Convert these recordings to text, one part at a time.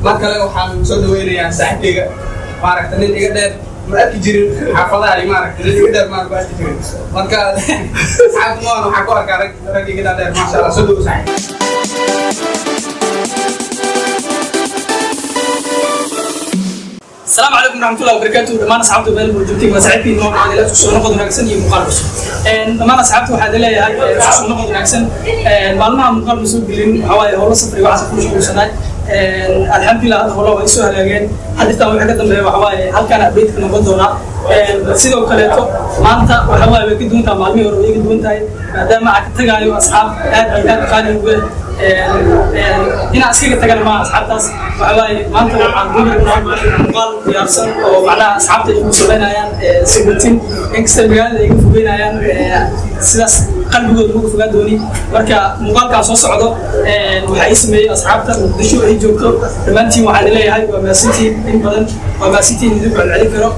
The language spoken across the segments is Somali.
Mar kale waxaan soo dhaweynayaa saaxiibkayga, maaragta, nin iga dheer ma arki jirin xaafadaha iyo, maaragta, nin iga dheer maan ku arki jirin. Marka asxaabta Mohan waxaan ku arkaa rag iga dheer, maasha Allah. Soo dhawow, saaxiib. Asalaamu calaykum waraxmatullahi wabarakaatu dhammaan asxaabta meel buu joogtay. Waa saaxiibkiin Mohan Cabdillah. Isku soo noqod wanaagsan iyo muuqaal cusub. Dhammaan asxaabta waxaa leeyahay isku soo noqod wanaagsan. Maalmaha muuqaal ma soo gelin, waxaa waaye howlo safri waxaas ku mashquulsanaay. Alxamdulilah, hadda howlo waa isoo hagaageen. Hadda wixii ka dambeeya waxa waaye halkaan update ka noqon doonaa. Sidoo kaleeto maanta waxa waaye way ka duwan tahay maalmihii hore, way ka duwan tahay maadaama aan ka tagaayo asxaab aad iyo aad qaali uga inaan iskaga tagana maaha. Asxaabtaas waxa waaye maanta waxaan duubi rabnaa muuqaal diyaarsan oo macnaha asxaabta igu sameynayaan sagotin, inkasta magaalada iga fogeynayaan, sidaas qalbigooda uga fogaan dooni. Marka muuqaalkaan soo socdo waxaa ii sameeyey asxaabta Muqdisho ay joogto. Dhammaantiin waxaan leeyahay waa mahadsantihiin, in badan waa mahadsantihiin, idinku celcelin karo.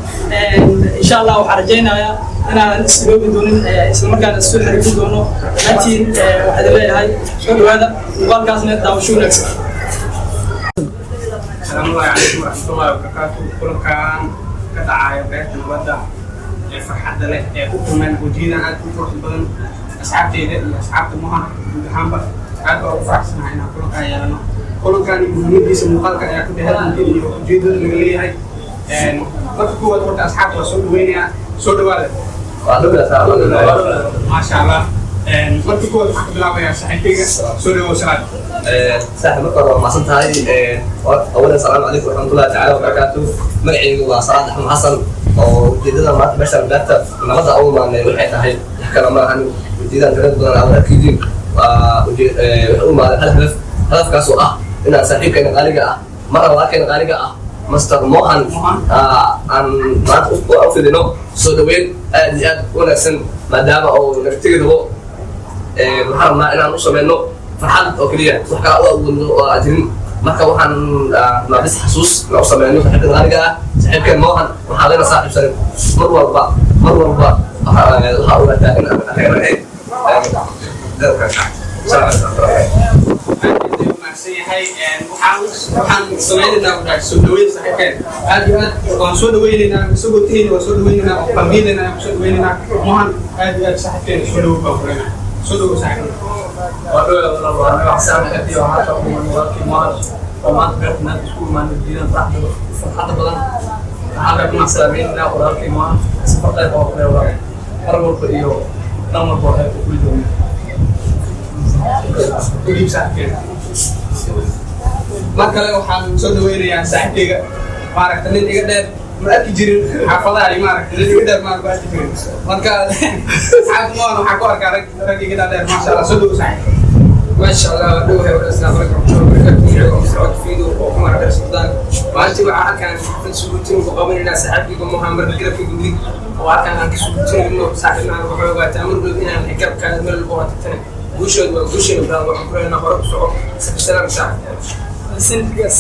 Insha Allah waxaan rajaynayaa inaanan is-iloobi doonin, islamarkaana is soo xiriirin doono. Dhammaantiin waxaan leeyahay soo dhawaada, muuqaalkaasna daawasho wanaagsan. Asalaamu calaykum waraxmatullahi wabarakaatu. Kulankan ka dhacayo beerta nabadda ee farxadda leh ee ku kulmeen wajiyadan aad u qurux badan, asxaabteyda iyo asxaabta Mohan guud ahaanba, aad baa ugu faraxsanahay inaan kulankaa yeelano. Kulankan iyo muhiimadiisa muuqaalka ayaa ku dhehadantiin iyo ujeedada laga leeyahay. Marka koowaad horta asxaabta waa soo dhaweynayaa. Soo dhawaada, maasha Allah. Marka koowaad waxaan ka bilaabayaa saaxiibkayga. Soo dhawow, Salaad. Saaxib, marka hore waa mahadsan tahay. Awalan, asalaamu calaykum waraxmatullahi tacaala wabarakaatu. Magacaygu waa Salaad Axmed Xasan, oo ujeedada maanta meeshaan beerta nabadda ugu maanay waxay tahay wax kale ma ahan. Ujeedadan tirada badan aad arkidiin waa waxay u imaadeen hal hadaf, hadafkaas oo ah inaan saaxiibkeena qaaliga ah, marna walaalkeena qaaliga ah, Master Mohan, aan maanta u fidino soo dhaweyn aad iyo aad u wanaagsan, maadaama uu naga tegi rabo. Waxaan rabnaa inaan u sameyno farxad oo keliya, wax kale u awoodno oo aan jirin. Marka waxaan rabnaa bis xasuus inaan u sameyno saaxiibkan qaaliga ah, saaxiibkeen Mohan. Waxaan leena saaxiibsanin, mar walba, mar walba waxaa ogaataa in aan anaga Mahadsan yahay. Waxaan sameynaynaa, udhahay, soo dhaweyn saaxiibkeen. Aad iyo aad waan soo dhaweynaynaa, isagoo tihiin waan soo dhaweynaynaa oo qalbiyadeenna ayaan kusoo dhaweynaynaa. Mohan, aad iyo aad saaxiibkeena soo dhawow baan kuleynaa. Soo dhawow, saaxiibkeen. Waa dhawaad, walaal. Waa anaga Xasaan Xadi oo halka ugu walaalkii Mohan oo maanta beerta naad isku imaanay diidan farxadda badan. Waxaan rabnaa salaameynaa walaalkii Mohan, safar qayb oo kale, walaal, mar walba iyo dhan walba waxay ku kuli doonaan. Udiib saaxiibkeena. Mar kale waxaan soo dhaweynayaa saaxiibkayga, maaragta, nin iga dheer ma arki jirin xaafadaha iyo, maaragta, nin iga dheer maan ku arki jirin. Marka asxaabta Mohan waxaan ku arkaa rag iga dheer, maasha Allah. Soo dhawow, saaxiib. Maasha Allah, waa dhowahay. Asalaamu calaykum waraxmatullahi wabarakaatu. Magacayga waa Mascuud Fiido oo ku magac dheer Suldaan. Maalintii waxaa halkaan xaflad suguutin ku qabanaynaa saaxiibkayga Mohan, marka garabkayga midig oo halkaan aan ka suguutinayno. Saaxiibnahan waxay ogaataa mar dhow inaan garabkaada meel walba waa tagtana. Guushooda waa guusheena, brother. Waxaan ku leenahay hore u soco, safar salaam, saaxiib. Sinfigas.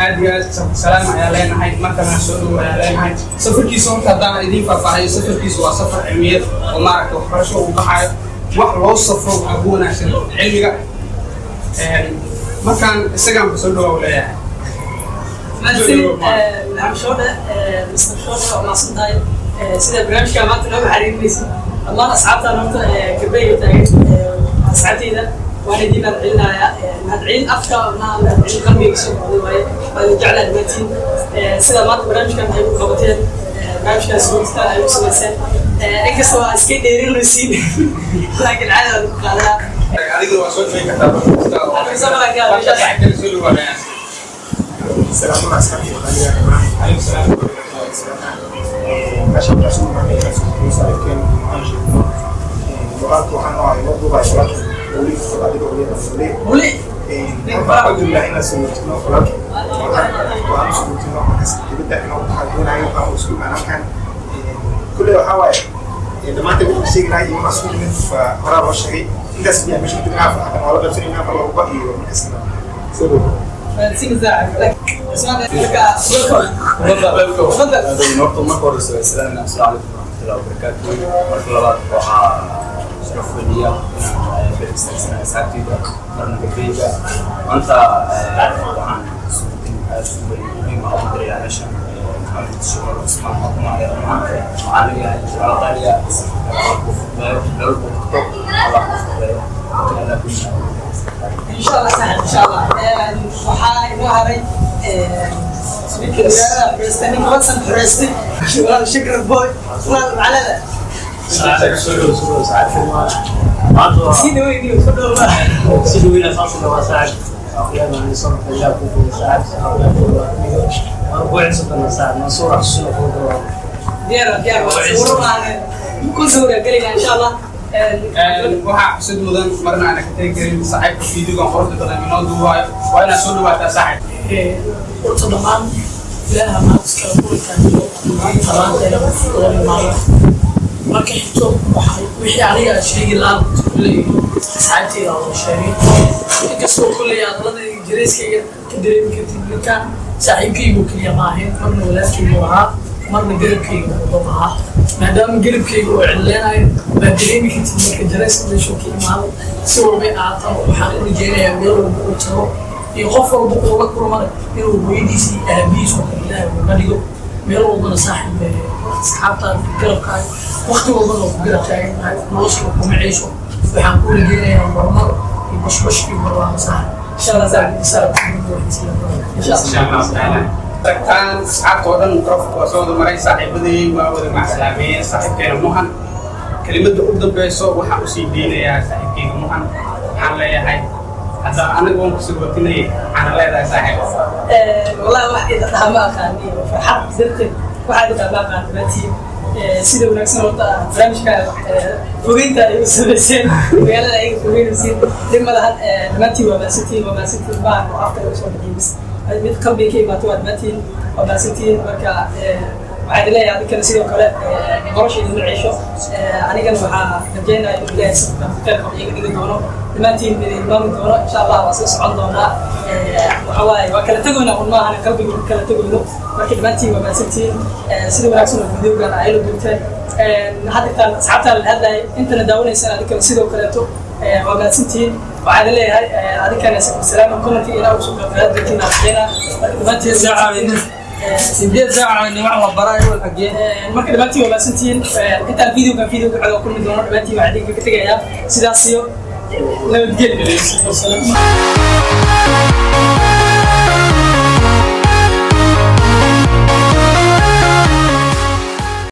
Aad iyo aad safar salaam ayaa leenahay. Markana soo dhow ayaa leenahay. Safarkiisa horta haddaan idiin faahfaahiyo, safarkiisa waa safar cilmiyeed oo, maaragta, waxbarasho uu baxaayo. Wax loo safro waxaa ugu wanaagsan cilmiga. Markaan isagaan ku soo dhawow leeyahay. Mahadsanid, Maxamed Shoodhe, Mr Shoodhe, waa mahadsan tahay sida barnaamijka maanta nooga xariirinaysid. Dhammaan asxaabtaan horta gabdhayga taagan, asxaabteyda waan idiin mahadcelinayaa. Mahadcelin afka maaha, mahadcelin qalbiga kasoo noqday waaye. Waa idin jeclaa dhammaantiin sida maanta barnaamijkan ay u qabateen, barnaamijkaas goostaan ay u samayseen, inkastoo aa iska dheerinaysiin, laakiin caadi aan ku qaadanaa. Adiguna waa soo dhaweyn kartaa markasta oo- Adiga soo dhaweyn. Marka saaxiibkeena soo dhawaanaya. Salaamu asxaabtii qaaliga dhammaan. Calaykum salaam. Meesha waxaa isugu imaanaya saaxiibkeen waxaan sheegno muuqaalka waxaan oo inoo duubay walaalkeen weli adiga weli weli. Weli. Alxamdulilah inaan sagootino walaalkeen oo aan sagootino markaas dibadda inoo waxaa doonayo waxaan isku imaan halkan. Kulley waxaa waaye dhammaanteen wixii sheegi lahay iyo waxaa isku nimid waa horaa loo sheegay. Intaas biyaa meesha ku jirnaa, farxadan waa la qaybsanaynaa mar walba iyo markastana. Soo dhow. Mahadsanid, saaxiib. Cusmaan, marka welcome. Tafadal. Horta marka hore salaam, asalaamu calaykum waraxmatullahi wabarakaatu. Marka labaad waxaa sharaf weyniya inaan garab istaagsanahay asxaabteyda, marna gabdhayga maanta waxaan haray magaalada xureystay, ninka Watson xureystay, walaal Shakra Boy, walaal macalada sii dhaweyniyo soo dhowaa. Diyaar diyaar, waa sawiro aan kun sawira gelayna insha Allah. Waxaa xusid mudan marna aana ka tegi karin saaxiibka fiidigan quruxda badan inoo duubaayo. Waa inaad soo dhawaataa, saaxiib. Horta dhammaan Ilaaha maanta iskala kulankaan iyo dhammaanteena wada imaado. Marka xigto, waxay wixii aniga aan sheegi lahaa kulley asxaabteyda wada sheegay, inkastoo kulley adaladayda jareyskayga ka dareemi kartid. Ninkaan saaxiibkaygu keliya ma ahayn, marna walaalkaygu ahaa, marna garabkayga wuxuu ahaa. Maadaama garabkayga oo cidleenayo baad dareemi kartid. Marka jareyska meeshuu ka imaado, si walbay ahaataba, waxaan u rajeynayaa meel walba uu tago iyo qof walba uu la kulmana inuu hooyadiisa iyo aabihiis oo kale Ilaahay uga dhigo. Meel walbana saaxiib, asxaabtaada garabkaaga waqti walbana waa ku garab taagan tahay, noloshana kuma ciisho. Waxaan ku rajeynayaa horumar iyo bashbash iyo barwaaqo, saaxiib. Insha Allah, saaxiib. Insha Allah tacaala. Tagtaan asxaabta oo dhan, microfonka waa soo wada maray, saaxiibadii waa wada macsalaameeyeen. Saaxiibkeena Muhan, kelimada u dambeyso waxaan usii deynayaa saaxiibkeyga Muhan. Waxaan leeyahay hadda aniga waan kusii watinayay, waxaana leedahay, saaxiib. Wallahi wax ida dhaha ma aqaani, farxad darteed waxaa ida dhaha ma aqaan. Dhamaantiin sida wanaagsan horta barnaamijka fogeynta ay u samayseen, magaalada ayaga fogeynaysiin, dhib ma lahan. Dhammaantiin waa mahadsantihiin, waa mahadsantihiin. Maahan oo afka laga soo bixiyay bis mid qalbiga ka imaato. Waa dhammaantiin waa mahadsantihiin. Marka waxaan leeyahay adinkana sidoo kale nolosha idinla ceesho. Anigana waxaa rajeynaya inuu Ilaahay safka khayrka iiga dhigi doono, dhammaantiin idin hilmaami doono insha Allah. Waa soo socon doonaa, waxa waaye waa kala tegoynaa un maahan, qalbiga kala tegoyno. Marka dhammaantiin waa mahadsantihiin sida wanaagsan oo videogan ay la duubteen. Hadda intaan asxaabtaan la hadlayay, intana daawanaysaan, adinkana sidoo kaleeto waa mahadsantihiin. Waxaan leeyahay adinkana salaama, comment inaa usoo qayb doontiin aan rajeynaa. Marka dhammaantiin 8 saac wax la baraayo xagee? Marka dhammaantiin waa mahadsantihiin. Intaan videogan videoga coda kulmi doono, dhammaantiin waxaan idinkaga tegayaa sidaas iyo nabadgelyo.